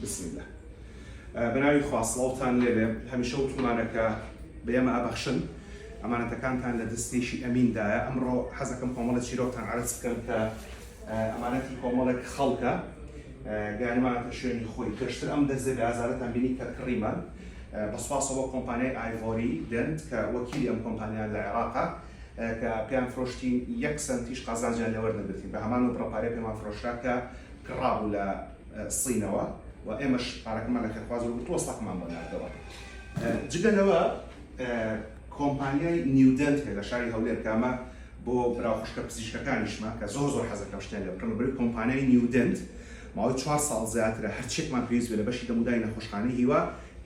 بسم اللە. بەناوی خوا سڵاوتان لێبێ هەمیشە وتومانە کە بە ئێمە ئەبەخشن ئەمانەتەکانتان لە دەستێکی ئەمیندایە ئەمڕۆ حەزەکەم کۆمەڵە چیرۆکتان عەرز بکەم کە ئەمانەتی کۆمەڵێک خەڵکە گەیانمانەتە شوێنی خۆی پێشتر ئەم دەرزە بێ ئازارەتان بینی کە کڕیمان بە سوپاسەوە کۆمپانیای ئایڤۆری دێنت کە وەکیلی ئەم کۆمپانیا لە عێراقە کە پێیان فرۆشتین یەک سەنتیش قازانجیان لێ وەرنەگرتین بە هەمان و بڕە پارەی پێمان فرۆشرا کە کڕابوو لە سینەوە و ئێمەش پارەکەمان لە خێرخواز وەرگرت و وەستاکەمان بۆ ناردەوە. جگە لەوە کۆمپانیای نیودەنت هەیە لە شاری هەولێر کە ئەمە بۆ برا و خوشکە پزیشکەکانیشمە کە زۆر زۆر حەزەکەم شتیان لێ بکڕم لەبەرئەوەی کۆمپانیای نیودەنت ماوەی چوار ساڵ زیاترە هەرچیەکمان پێویست بێ لە بەشی دەمودانی نەخۆشخانەی هیوا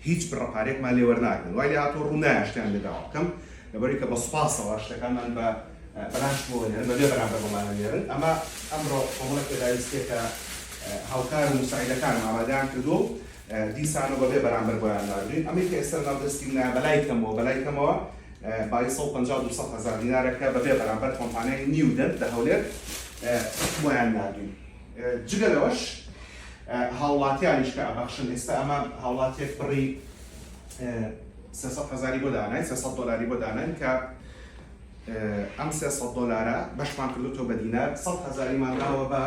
هیچ بڕە پارەیەکمان لێ وەرناگرن وای لێ هاتووە ڕوو نایە شتیان لێ داوا بکەم لەبەرئەوەی کە بە سوپاسەوە شتەکانمان بە بەلاش بۆ نێرن بەبێ بەرامبەر بۆمان ئەنێرن ئەمە ئەمڕۆ کۆمەڵێک پێداویستیە کە هاوکار و موساعیدەکانم ئامادەیان کردووە و دیسانەوە بەبێ بەرامبەر بۆیان ناردوین ئەمەی کە ئێستا لەناو دەستی منایە بەلای کەمەوە بەلای کەمەوە بایی 150 200 هەزار دینارە کە بەبێ بەرامبەر کۆمپانیای نیو دەنت لە هەولێر بۆیان ناردوین جگە لەوەش هاوڵاتیانیش کە ئەبەخشن ئێستا ئەمە هاوڵاتیەک بڕی 300 هەزاری بۆ داناین 300 دۆلاری بۆ داناین کە ئەم 300 دۆلارە بەشمان کردوتەوە بە دینار 100 هەزاریمان داوە بە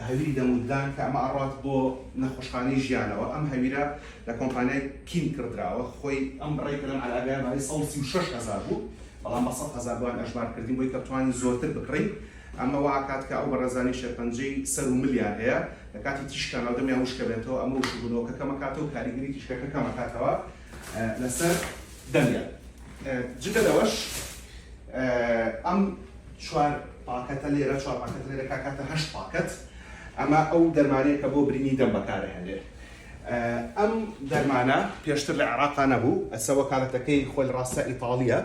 هەویری دەموددان کە ئەمە ئەڕات بۆ نەخۆشخانەی ژیانەوە ئەم هەویرە لە کۆمپانیای کین کڕدراوە خۆی ئەم بڕەی کە لەم عەلاگەیە بایی 136 هەزار بوو بەڵام بە 100 هەزار بۆیان ئەژمار کردین بۆی کە بتوانین زۆرتر بکڕین ئەمە وا ئەکات کە ئەو بەڕێزانەی شێرپەنجەی سەر و ملیان هەیە لە کاتی تیشکا ناو دەمیان وشکە بێتەوە ئەمە وشکبوونەوەکە کەم ئەکاتەوە و کاریگەری تیشکەکە کەم ئەکاتەوە لەسەر دەمیان. جگە لەوەش ئەم چوار پاکەتە لێرە چوار پاکەتە لێرە کاکاتە هەشت پاکەت ئەمە ئەو دەرمانەیە کە بۆ برینی دەم بەکارەهێنرێ. ئەم دەرمانە پێشتر لە عێراقا نەبوو، ئەسە وەکالەتەکەی خۆی لە ڕاستە ئیتاڵییە،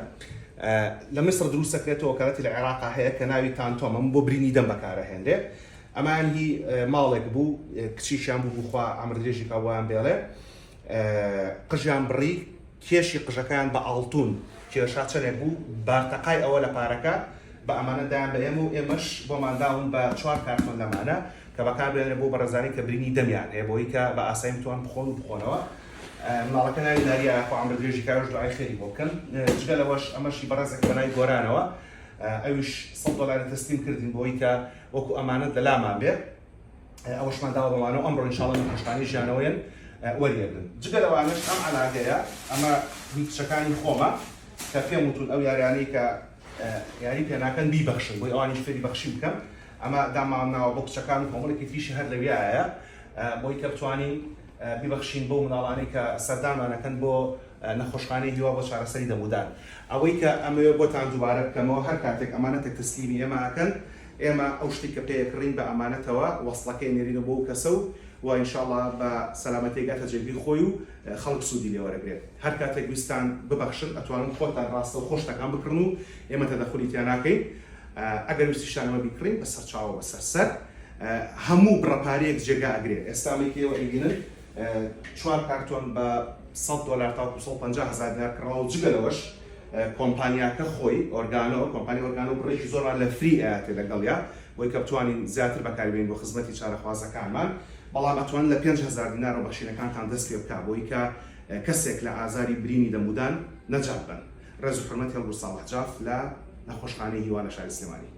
لە میسر دروست دەکرێتەوە، وەکالەتی لە عێراقا هەیە کە ناوی تانتۆمە، بۆ برینی دەم بەکارەهێنرێ. ئەمەیان هی ماڵێک بوو، کچیشیان بوو، بوو خوا عەمر درێژی کا بۆیان بێڵێ، قژیان بڕی، کێشی قژەکەیان بە ئاڵتون کێشا چەنێک بوو، بارتەقای ئەوە لە پارەکە بە ئەمانەت دایان بە ئێمە و ئێمەش بۆمان داون بە چوار کارتۆن لەمانە کە بەکار بێنرێ بۆ بەڕێزانی کە برینی دەمیان هەیە بۆی کە بە ئاسایی بتوان بخۆن و بخۆنەوە. مناڵەکە ناوی داریایە خوا عەمر درێژی کا ئێوەش دوعای خێری بۆ بکەن. جگە لەوەش ئەمەشی بەڕێزێک بە ناوی گۆرانەوە ئەویش سەد دۆلاری تەسلیم کردین بۆی کە وەکو ئەمانەت لەلامان بێ. ئەوەشمان داوە بەوانە و ئەمڕۆ ئینشاڵڵا نەخۆشخانەی ژیانەوەیەن وەریەگرن. جگە لەوانەش ئەم عەلاگەیە ئەمە هی کچەکانی خۆمە کە پێم وتون ئەو یاریانەی کە یاری پێناکەن بیبەخشن بۆی ئەوانیش فێری بەخشین بکەم ئەمە دامان ناوە بۆ کچەکان و کۆمەڵێکی تریشی هەر لەویایە بۆی کە بتوانین بیبەخشین بەو مناڵانەی کە سەردانمانەکەن بۆ نەخۆشخانەی هیوا بۆ چارەسەری دەمودان. ئەوەی کە ئەمەوێ بۆتان دووبارە بکەمەوە هەر کاتێک ئەمانەتێک تەسلیمی ئێمە ئەکەن ئێمە ئەو شتەی کە پێیەکڕین بە ئەمانەتەوە وەسڵەکەی نێرینەوە بۆ ئەو کەسە و وە ان شاء اللە بە سەلامەتی ئەگاتە جێگەی خۆی و خەڵک سوودی لێ وەرەگرێت. هەر کاتێک ویستتان ببەخشن ئەتوانن خۆتان ڕاستەوخۆ شتەکان بکڕن و ئێمە تەدەخولی تیا ناکەین. ئەگەر ویستیشتان ئەمە بیکڕین بە سەرچاوە بەسەر سەر هەموو بڕە پارەیەک جێگا ئەگرێ. ئێستا ئەمەی کە ئێوە ئەیبینن چوار کارتۆن بە 100 دۆلار تاوەکو 150 هەزار دینار کڕاوە و جگە لەوەش کۆمپانیاکە خۆی ئۆرگانۆ کۆمپانی ئۆرگانۆ بڕێکی زۆرمان لە free ئەیاتێ لەگەڵیا بۆی کە بتوانین زیاتر بەکاری بێنین بۆ خزمەتی چارەخوازەکانمان بەڵام ئەتوانن لە 5000 دینارەوە بەخشینەکانتان دەست پێ بکا بۆی کە کەسێک لە ئازاری برینی دەمودان نەجات بەن ڕێز و حورمەتی هەڵگورد ساڵح جاف لە نەخۆشخانەی هیوا لە شاری سلێمانی.